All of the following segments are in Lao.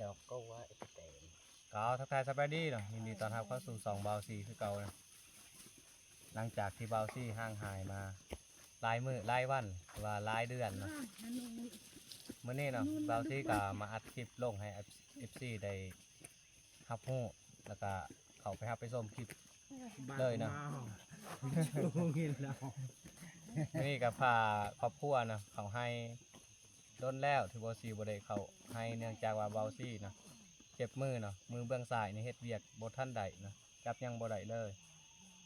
ດອກກໍວ່າເອັກສະເຕນ ກໍທັກທາຍສະບາຍດີເນາະ ຍິນດີຕ້ອນຮັບເຂົ້າສູ່ຊ່ອງບ່າວຊີຄືເກົ່ານະ. ຫຼັງຈາກທີ່ບ່າວຊີຫ່າງຫາຍມາຫຼາຍມື້ຫຼາຍວັນ ຫຼືວ່າຫຼາຍເດືອນເນາະ, ມື້ນີ້ເນາະ ບ່າວຊີກໍມາອັດຄລິບລົງໃຫ້ເອັຟຊີໄດ້ຮັບຮູ້ ແລ້ວກໍເຂົ້າໄປຮັບໄປຊົມຄລິບເລີຍເນາະ. ມື້ນີ້ກໍພາຄອບຄົວເນາະເຂົ້າໄຮ່. ດົນແລ້ວທີ່ບ່າວຊີບໍ່ໄດ້ເຂົ້າໄຮ່ ເນື່ອງຈາກວ່າບ່າວຊີນະເຈັບມືເນາະ, ມືເບື້ອງຊ້າຍນີ້ເຮັດວຽກບໍ່ທັນໄດ້ເນາະ, ຈັບຫຍັງບໍ່ໄດ້ເລີຍ.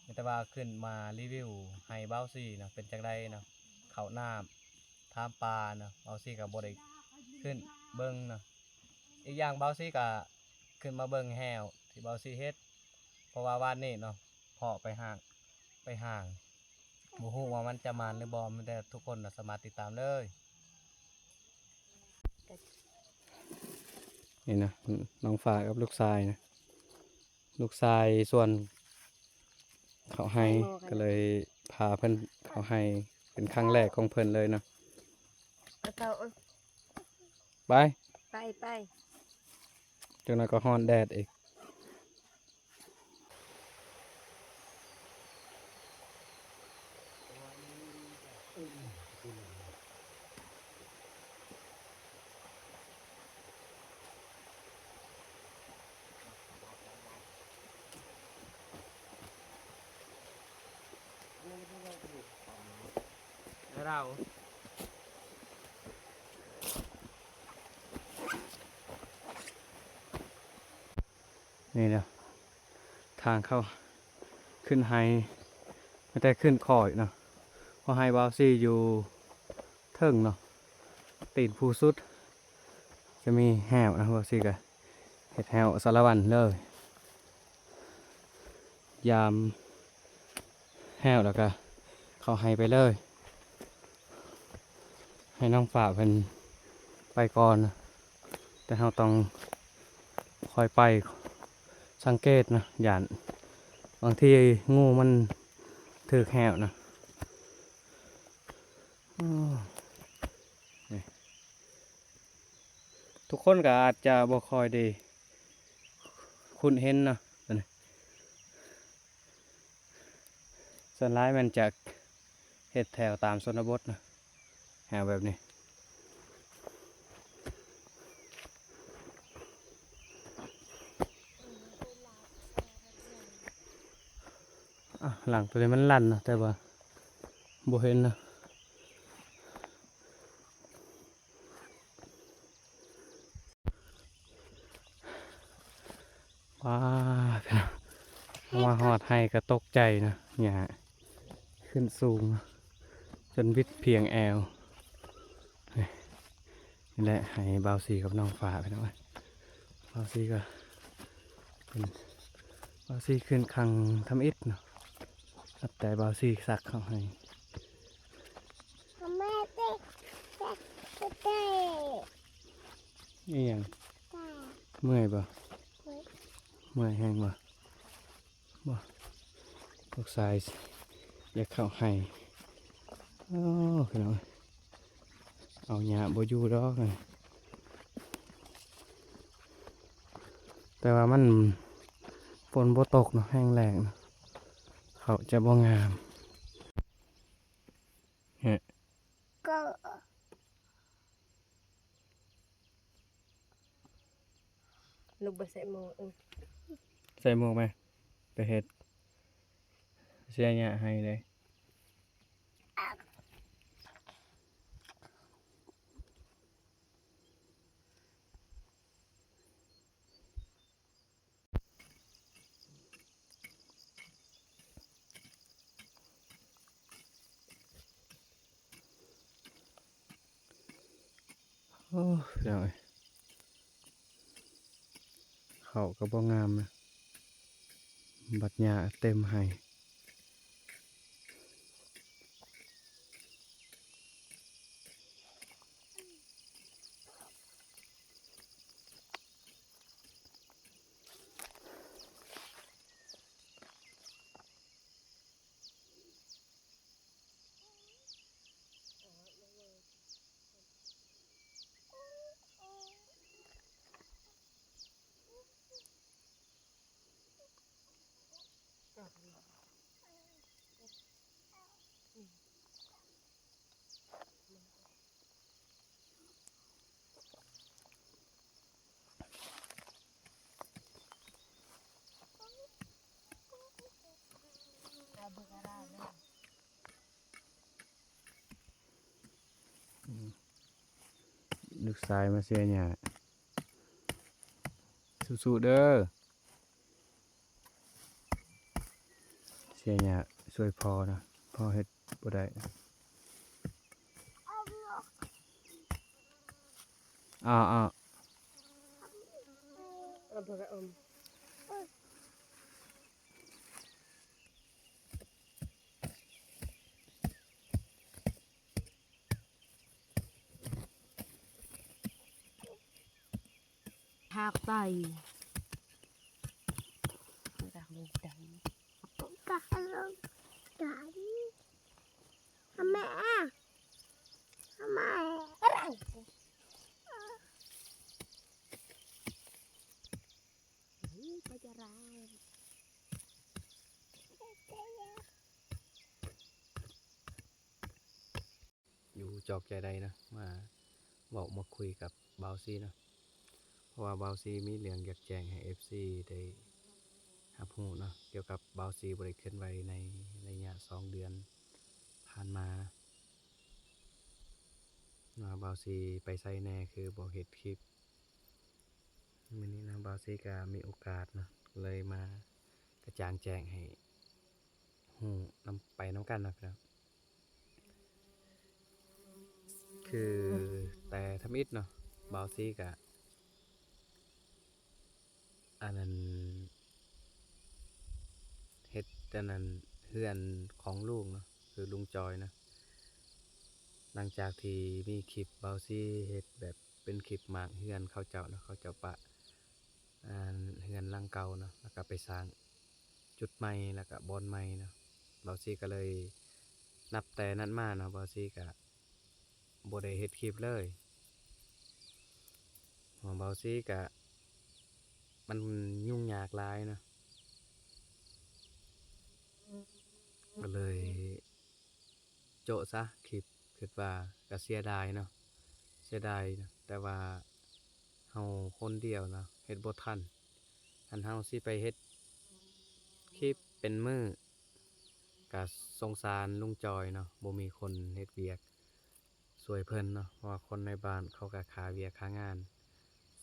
ມີແຕ່ວ່າຂຶ້ນມາຣີວິວໃຫ້ບ່າວຊີເນາະ ເປັນຈັ່ງໃດເນາະ, ເຂົ້ານ້ຳ ຖາມປາເນາະ, ບ່າວຊີກໍບໍ່ໄດ້ຂຶ້ນເບິ່ງເນາະ. ອີກຢ່າງບ່າວຊີກໍຂຶ້ນມາເບິ່ງແຮ້ວທີ່ບ່າວຊີເຮັດ ເພາະວ່າວານນີ້ເນາະ ເພາະໄປຫ້າງ ໄປຫ້າງ ບໍ່ຮູ້ວ່າມັນຈະໝານຫຼືບໍ່, ມີແຕ່ທຸກຄົນນະສາມາດຕິດຕາມເລີຍ. ນີ້ນະ ນ້ອງຟ້າກັບລູກຊາຍນະ, ລູກຊາຍຊວນເຂົ້າໄຮ່ ກໍເລີຍພາເພິ່ນເຂົ້າໄຮ່ ເປັນຄັ້ງແລກຂອງເພິ່ນເລີຍເນາະ. ໄປ ໄປ ໄປ ຈັກໜ້ອຍກໍຮ້ອນແດດອີກ. ນີ້ນະ ທາງເຂົ້າຂຶ້ນໄຮ່ ມີແຕ່ຂຶ້ນຄ່ອຍເນາະ, ເພາະໄຮ່ບ່າວຊີຢູ່ເທິງເນາະ, ຕີນພູສຸດຈະມີແຮ້ວນະ. ບ່າວຊີກະເຮັດແຮ້ວສາລະວັນເລີຍ, ຢາມແຮ້ວແລ້ວກະເຂົ້າໄຮ່ໄປເລີຍ. ໃຫ້ນ້ອງຟ້າເພິ່ນໄປກ່ອນນະ, ແຕ່ເຮົາຕ້ອງຄ່ອຍໄປ ສັງເກດນະ, ຢ້ານບາງທີງູມັນຖືກແຮ້ວນະ. ໂອ້ ນີ້ ທຸກຄົນກໍອາດຈະບໍ່ຄ່ອຍໄດ້ຄຸ້ນເຫັນເນາະ, ສ່ວນຫຼາຍແມ່ນຈະເຮັດແຖວຕາມຊົນນະບົດນະ ແຖວແບບນີ້. ອ່ະ ຫຼັງໂຕນີ້ມັນລັນນະ ແຕ່ວ່າບໍ່ເຫັນນະ. ວ້າ ພີ່ນ້ອງ ມາຮອດໄຮ່ກໍຕົກໃຈນະ ຫຍ້າຂຶ້ນສູງ ຈົນບິດພຽງແອວ. ນີ້ແຫຼະໄຮ່ບ່າວສີກັບນ້ອງຟ້າ ພີ່ນ້ອງເອີຍ. ບ່າວສີກໍເປັນ ບ່າວສີຂຶ້ນຄັ້ງທຳອິດເນາະ ນັບແຕ່ບ່າວສີສັກເຂົ້າໄຮ່. ແມ່ເຕະ ແຕະ ແຕະ ອີ່ຫຍັງ? ເມື່ອຍບໍ່? ເມື່ອຍ ເມື່ອຍແຮງບໍ່? ບໍ່ ລູກຊາຍຢາກເຂົ້າໄຮ່. ໂອ້ ພີ່ນ້ອງ ເອົາຫຍ້າບໍ່ຢູ່ດອກ. ແຕ່ວ່າມັນ ຝົນບໍ່ຕົກເນາະ ແຫ້ງແລ້ງເນາະ ເຂົ້າຈະບໍ່ງາມ. ເອີ ກໍ ລູກບໍ່ໃສ່ໝວກ ເອີ ໃສ່ໝວກໄໝ? ໄປເຮັດ ເສຍຫຍ້າໃຫ້ເດ້. ໂອ້ ພີ່ນ້ອງເອີຍ ເຂົ້າກໍບໍ່ງາມນະ ບັດຫຍ້າເຕັມໄຮ່. ອໍ ລູກຊາຍມາເສຍຫຍ້າ ສູ້ໆເດີ ເສຍຫຍ້າຊ່ວຍພໍ່ນະ ພໍ່ເຮັດບໍ່ໄດ້ ອ້າວໆ. ຮາກໄຕ ກະລົງໄດ້ ກະລົງໄດ້ ແມ່ ແມ່ ຢູ່ຈອກໃຈໃດນະ ມາເວົ້າມາຄຸຍກັບບ່າວຊີເນາະ ເພາະວ່າບ່າວຊີມີເລື່ອງຢາກແຈ້ງໃຫ້ເອັຟຊີໄດ້ຮັບຮູ້ເນາະ ກ່ຽວກັບບ່າວຊີບໍ່ໄດ້ເຄື່ອນໄຫວໃນໄລຍະສອງເດືອນຜ່ານມານະ ວ່າບ່າວຊີໄປໃສແດ່ ຄືບໍ່ເຮັດຄລິບ. ມື້ນີ້ນະ ບ່າວຊີກະມີໂອກາດເນາະ ເລີຍມາກະຈ່າງແຈ້ງໃຫ້ຮູ້ນຳ ໄປນຳກັນເນາະ ຄືແຕ່ທຳອິດເນາະ ບ່າວຊີກະ ອັນນັ້ນ ເຮັດອັນນັ້ນ ເຮືອນຂອງລຸງເນາະ ຄືລຸງຈອຍເນາະ ຫຼັງຈາກທີ່ມີຄລິບບ່າວຊີເຮັດແບບເປັນຄລິບໝາກເຮືອນເຂົາເຈົ້າເນາະ ເຂົາເຈົ້າປະ ອັນ ເຮືອນຫຼັງເກົ່າເນາະ ແລ້ວກະໄປສ້າງຈຸດໃໝ່ ແລ້ວກະບ່ອນໃໝ່ເນາະ ບ່າວຊີກະເລີຍ ນັບແຕ່ນັ້ນມາເນາະ ບ່າວຊີກະ ບໍ່ໄດ້ເຮັດຄລິບເລີຍ ຂອງບ່າວຊີກະ ມັນຫຍຸ້ງຍາກຫຼາຍເນາະ ກະເລີຍໂຈະຊະຄລິບ ຄິດວ່າກະເສຍດາຍເນາະ ເສຍດາຍເນາະ ແຕ່ວ່າເຮົາຄົນດຽວເນາະ ເຮັດບໍ່ທັນ ຄັນເຮົາຊິໄປເຮັດຄລິບເປັນມື້ ກະສົງສານລຸງຈອຍເນາະ ບໍ່ມີຄົນເຮັດວຽກຊ່ວຍເພິ່ນເນາະ ເພາະວ່າຄົນໃນບ້ານເຂົາກະຄາວຽກຄາງານ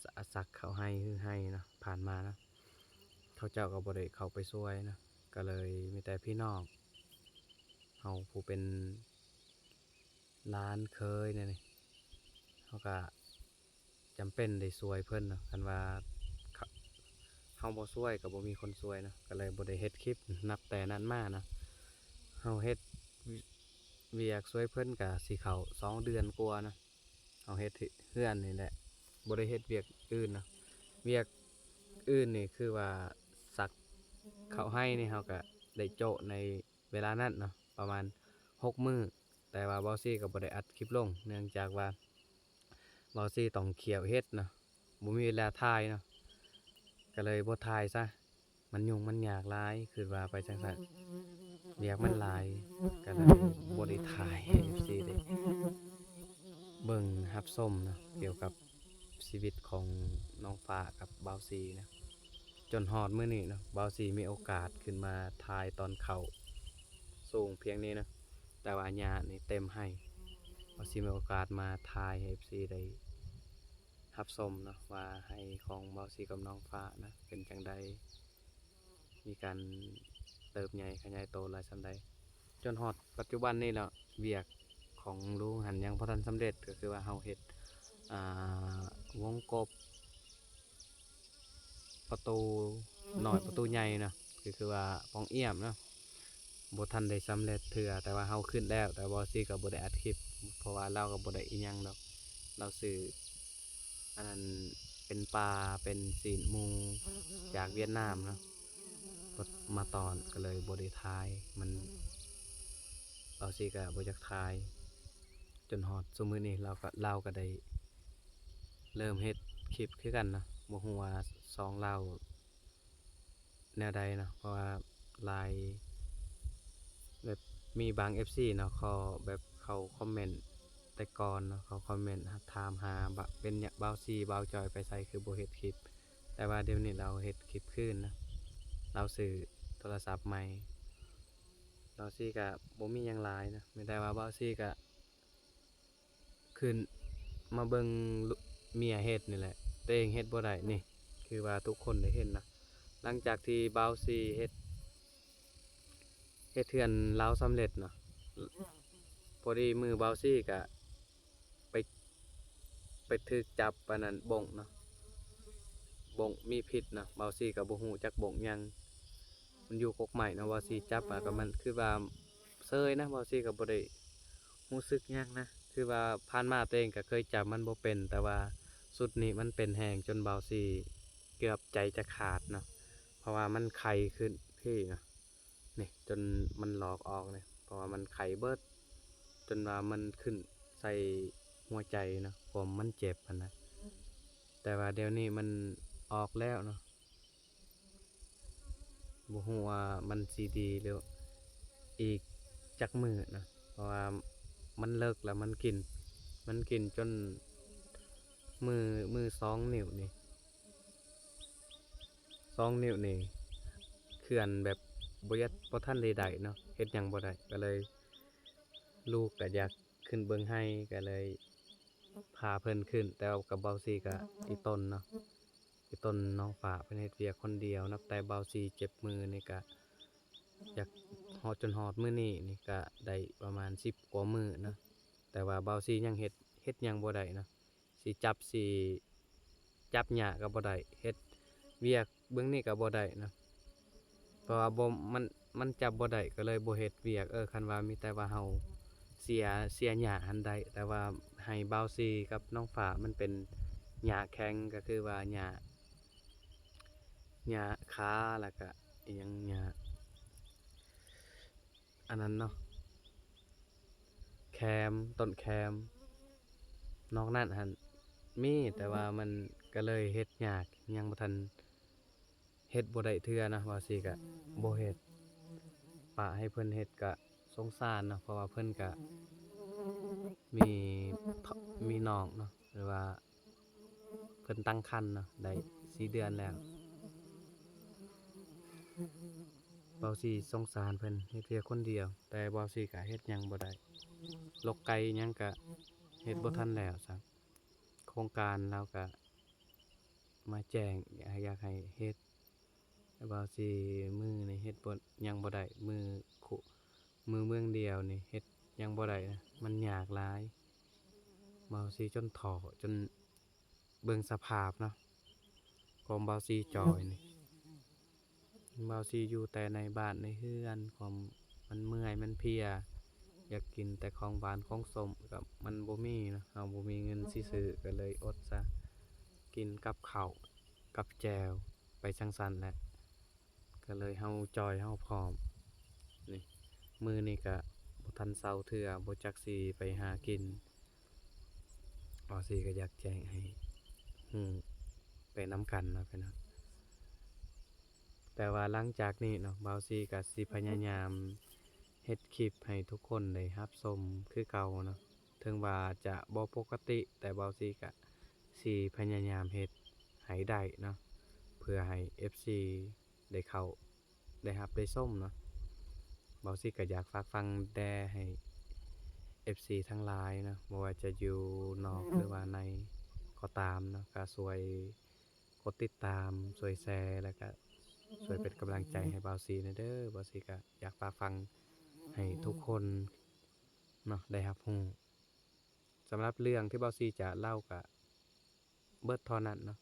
ສະ ສັກເຂົ້າໄຮ່ຮືໄຮ່ເນາະ ຜ່ານມາເນາະ ເຂົາເຈົ້າກະບໍ່ໄດ້ເຂົ້າໄປຊ່ວຍເນາະ ກະເລີຍມີແຕ່ພີ່ນ້ອງເຮົາຜູ້ເປັນ ຫຼານເຂີຍແນວນີ້ ເຮົາກະຈຳເປັນໄດ້ຊ່ວຍເພິ່ນເນາະ ຄັນວ່າເຮົາບໍ່ຊ່ວຍກະບໍ່ມີຄົນຊ່ວຍເນາະ ກະເລີຍບໍ່ໄດ້ເຮັດຄລິບ ນັບແຕ່ນັ້ນມາເນາະ ເຮົາເຮັດວຽກຊ່ວຍເພິ່ນກະຊິເຂົ້າສອງເດືອນກວ່າເນາະ ເຮົາເຮັດເຮືອນນີ້ແຫຼະ ບໍ່ໄດ້ເຮັດວຽກອື່ນເນາະ ວຽກອື່ນນີ້ຄືວ່າສັກເຂົ້າໄຮ່ນີ້ ເຮົາກະໄດ້ໂຈະໃນ ເວລານັ້ນເນາະ ປະມານຫົກມື້ ແຕ່ວ່າບ່າວຊີກະບໍ່ໄດ້ອັດຄລິບລົງ ເນື່ອງຈາກວ່າບ່າວຊີຕ້ອງຂ້ຽວເຮັດເນາະ ບໍ່ມີເວລາຖ່າຍເນາະ ກະເລີຍບໍ່ຖ່າຍຊະ ມັນຫຍຸ້ງມັນຍາກຫຼາຍ ຄິດວ່າໄປຈັ່ງຊັ້ນ ວຽກມັນຫຼາຍ ກະເລີຍບໍ່ໄດ້ຖ່າຍໃຫ້ເອັຟຊີໄດ້ເບິ່ງຮັບຊົມເນາະ ກ່ຽວກັບ ຊີວິດຂອງນ້ອງຟ້າກັບບ່າວຊີນະ ຈົນຮອດມື້ນີ້ເນາະ ບ່າວຊີມີໂອກາດຂຶ້ນມາຖ່າຍຕອນເຂົ້າສູງພຽງນີ້ເນາະ ແຕ່ວ່າຫຍ້ານີ້ເຕັມໄຮ່ ບ່າວຊີມີໂອກາດມາຖ່າຍໃຫ້ເອັຟຊີໄດ້ຮັບຊົມເນາະ ວ່າໄຮ່ຂອງບ່າວຊີກັບນ້ອງຟ້ານະ ເປັນຈັ່ງໃດ ມີການເຕີບໃຫຍ່ຂະຫຍາຍໂຕຫຼາຍສ່ຳໃດ ຈົນຮອດປັດຈຸບັນນີ້ແລ້ວ ວຽກຂອງລຸງຫັ້ນຍັງບໍ່ທັນສຳເລັດ ກະຄືວ່າເຮົາເຮັດ ອ່າ ວົງກົບ ປະຕູນ້ອຍປະຕູໃຫຍ່ເນາະ ກະຄືວ່າປ່ອງອ້ຽມເນາະ ບໍ່ທັນໄດ້ສຳເລັດເທື່ອ ແຕ່ວ່າເຮົາຂຶ້ນແລ້ວ ແຕ່ວ່າບໍ່ຊີກະບໍ່ໄດ້ອັດຄລິບ ເພາະວ່າລາວກະບໍ່ໄດ້ອີ່ຫຍັງດອກ ລາວຊື້ ອັນນັ້ນເປັນປາເປັນຊີ້ນໝູຈາກຫວຽດນາມເນາະ ເພິ່ນມາຕ້ອນ ກະເລີຍບໍ່ໄດ້ຖ່າຍ ມັນ ບ່າວຊີກະບໍ່ຢາກຖ່າຍ ຈົນຮອດຊຸມມື້ນີ້ ລາວກະ ລາວກະໄດ້ເລີ່ມເຮັດຄລິບຄືກັນເນາະ ບໍ່ຮູ້ວ່າຊ່ອງລາວ ແນວໃດເນາະ ເພາະວ່າຫຼາຍ ແບບມີບາງເອັຟຊີເນາະ ເຂົາແບບເຂົາຄອມເມັນແຕ່ກ່ອນເນາະ ເຂົາຄອມເມັນຖາມຫາ ບະ ເປັນຫຍັງບ່າວຊີ ບ່າວຈອຍໄປໃສ ຄືບໍ່ເຮັດຄລິບ ແຕ່ວ່າດຽວນີ້ລາວເຮັດຄລິບຄືນນະ ລາວຊື້ໂທລະສັບໃໝ່ ບ່າວຊີກະບໍ່ມີຫຍັງຫຼາຍເນາະ ມີແຕ່ວ່າບ່າວຊີກະ ຂຶ້ນ ມາເບິ່ງເມຍເຮັດນີ້ແຫຼະ ໂຕເອງເຮັດບໍ່ໄດ້ນີ້ ຄືວ່າທຸກຄົນໄດ້ເຫັນນະ. ຫຼັງຈາກທີ່ບ່າວສີເຮັດ ເຮັດເຮືອນລາວສຳເລັດເນາະ ພໍດີມືບ່າວສີກະໄປ ໄປຖືກຈັບອັນນັ້ນບົ້ງເນາະ ບົ້ງມີພິດເນາະ. ບ່າວສີກະບໍ່ຮູ້ຈັກບົ້ງຫຍັງ ມັນຢູ່ກົກໄມ້ເນາະ ບ່າວສີຈັບມາກະມັນຄືວ່າເຊີຍນະ ບ່າວສີກະບໍ່ໄດ້ຮູ້ສຶກຫຍັງນະ ຄືວ່າຜ່ານມາໂຕເອງກະເຄີຍຈັບມັນບໍ່ເປັນ ແຕ່ວ່າຊຸດນີ້ມັນເປັນແຮງຈົນບ່າວສີເກືອບໃຈຈະຂາດເນາະ ເພາະວ່າມັນໄຄຂຶ້ນພີ້ເນາະ. ນີ້ຈົນມັນຫຼອກອອກນີ້ ເພາະວ່າມັນໄຄເບິດ ຈົນວ່າມັນຂຶ້ນໃສ່ຫົວໃຈເນາະ ຄວາມມັນເຈັບຫັ້ນນະ. ແຕ່ວ່າດຽວນີ້ມັນອອກແລ້ວເນາະ ບໍ່ຮູ້ວ່າມັນຊິດີຫຼືອີກຈັກມື້ນະ ເພາະວ່າມັນເລິກແລ້ວມັນກິນ ມັນກິນຈົນມື ມືສອງນິ້ວນີ້ ສອງນິ້ວນີ້ເຄື່ອນແບບບໍ່ຢາກ ບໍ່ທັນໄດ້ໄດ້ເນາະ ເຮັດຫຍັງບໍ່ໄດ້ ກະເລີຍ ລູກກະຢາກຂຶ້ນເບິ່ງໄຮ່ ກະເລີຍພາເພິ່ນຂຶ້ນ ແຕ່ວ່າກັບບ່າວສີກະອີ່ຕົນເນາະ ອີ່ຕົນນ້ອງຟ້າເພິ່ນເຮັດວຽກຄົນດຽວ ນັບແຕ່ບ່າວສີເຈັບມືນີ້ກະຢາກຮອດ ຈົນຮອດມື້ນີ້ນີ້ກະໄດ້ປະມານສິບກວ່າມື້ເນາະ ແຕ່ວ່າບ່າວສີຍັງເຮັດ ເຮັດຫຍັງບໍ່ໄດ້ເນາະ. ຊິຈັບ ຊິຈັບຫຍ້າກະບໍ່ໄດ້ ເຮັດວຽກເບື້ອງນີ້ກະບໍ່ໄດ້ເນາະ ເພາະວ່າບໍ່ ມັນ ມັນຈັບບໍ່ໄດ້ ກະເລີຍບໍ່ເຮັດວຽກ. ເອີ ຄັນວ່າມີແຕ່ວ່າເຮົາເສຍ ເສຍຫຍ້າຫັ້ນໄດ້ ແຕ່ວ່າໄຮ່ບ່າວສີກັບນ້ອງຟ້າມັນເປັນຫຍ້າແຂງ ກະຄືວ່າຫຍ້າ ຫຍ້າຄາ ແລ້ວກະອີ່ຫຍັງ ຫຍ້າ ອັນນັ້ນເນາະ ແຄມ ຕົ້ນແຄມ ນອກນັ້ນຫັ້ນມີ ແຕ່ວ່າມັນກະເລີຍເຮັດຍາກ ຍັງບໍ່ທັນເຮັດບໍ່ໄດ້ເທື່ອນະ ວ່າຊີ້ກະບໍ່ເຮັດ ປະໃຫ້ເພິ່ນເຮັດກະສົງສານເນາະ ເພາະວ່າເພິ່ນກະມີ ມີນ້ອງເນາະ ຫຼືວ່າ ເພິ່ນຕັ້ງຄັນເນາະ ໄດ້ສີ່ເດືອນແລ້ວ ບ່າວສີສົງສານເພິ່ນ ເຮັດວຽກຄົນດຽວ ແຕ່ບ່າວສີກະເຮັດຫຍັງບໍ່ໄດ້ ຫຼົກໄກ່ຫຍັງກະເຮັດບໍ່ທັນແລ້ວຊ້ຳ ໂຄງການລາວກະມາແຈ້ງ ຢາກໃຫ້ເຮັດ ບ່າວສີມືນີ້ເຮັດບໍ່ ຫຍັງບໍ່ໄດ້ ມືຄຸ ມືເມືອງດຽວນີ້ເຮັດຫຍັງບໍ່ໄດ້ນະ ມັນຍາກຫຼາຍ ບ່າວສີຈົນທໍ້ ຈົນເບິ່ງສະພາບເນາະ ຂອງບ່າວສີຈ່ອຍນີ້ ບ່າວສີຢູ່ແຕ່ໃນບ້ານໃນເຮືອນ ຄວາມມັນເມື່ອຍ ມັນເພຍ ຢາກກິນແຕ່ຂອງຫວານຂອງສົ້ມ ກະມັນບໍ່ມີເນາະ ເຮົາບໍ່ມີເງິນຊິຊື້ ກະເລີຍອົດຊະ ກິນກັບເຂົ້າ ກັບແຈ່ວ ໄປຈັ່ງຊັ້ນແຫຼະ ກະເລີຍເຮົາຈ່ອຍເຮົາພ້ອມ ນີ້ ມື້ນີ້ກະບໍ່ທັນເຊົາເທື່ອ ບໍ່ຈັກຊິໄປຫາກິນ ບ່າວສີກະຢາກແຈ້ງໃຫ້ຮູ້ໄປນຳກັນເນາະ ພີ່ນ້ອງ ແຕ່ວ່າຫຼັງຈາກນີ້ເນາະ ບ່າວສີກະຊິພະຍາຍາມເຮັດຄລິບໃຫ້ທຸກຄົນໄດ້ຮັບຊົມຄືເກົ່າເນາະ ເຖິງວ່າຈະບໍ່ປົກກະຕິ ແຕ່ບ່າວສີກະຊິພະຍາຍາມເຮັດໃຫ້ໄດ້ເນາະ ເພື່ອໃຫ້ເອັຟຊີ ໄດ້ເຂົ້າ ໄດ້ຮັບໄດ້ຊົມເນາະ ບ່າວສີກະຢາກຝາກຝັງແດ່ໃຫ້ເອັຟຊີທັງຫຼາຍເນາະ ບໍ່ວ່າຈະຢູ່ນອກ ຫຼືວ່າໃນກໍຕາມເນາະ ກະຊ່ວຍກົດຕິດຕາມ ຊ່ວຍແຊ ແລ້ວກະຊ່ວຍເປັນກຳລັງໃຈໃຫ້ບ່າວສີແດ່ເດີ ບ່າວສີກະຢາກຝາກຝັງໃຫ້ທຸກຄົນເນາະ ໄດ້ຮັບຮູ້ ສຳລັບເລື່ອງທີ່ບ່າວສີຈະເລົ່າກະເບິດເທົ່ານັ້ນເນາະ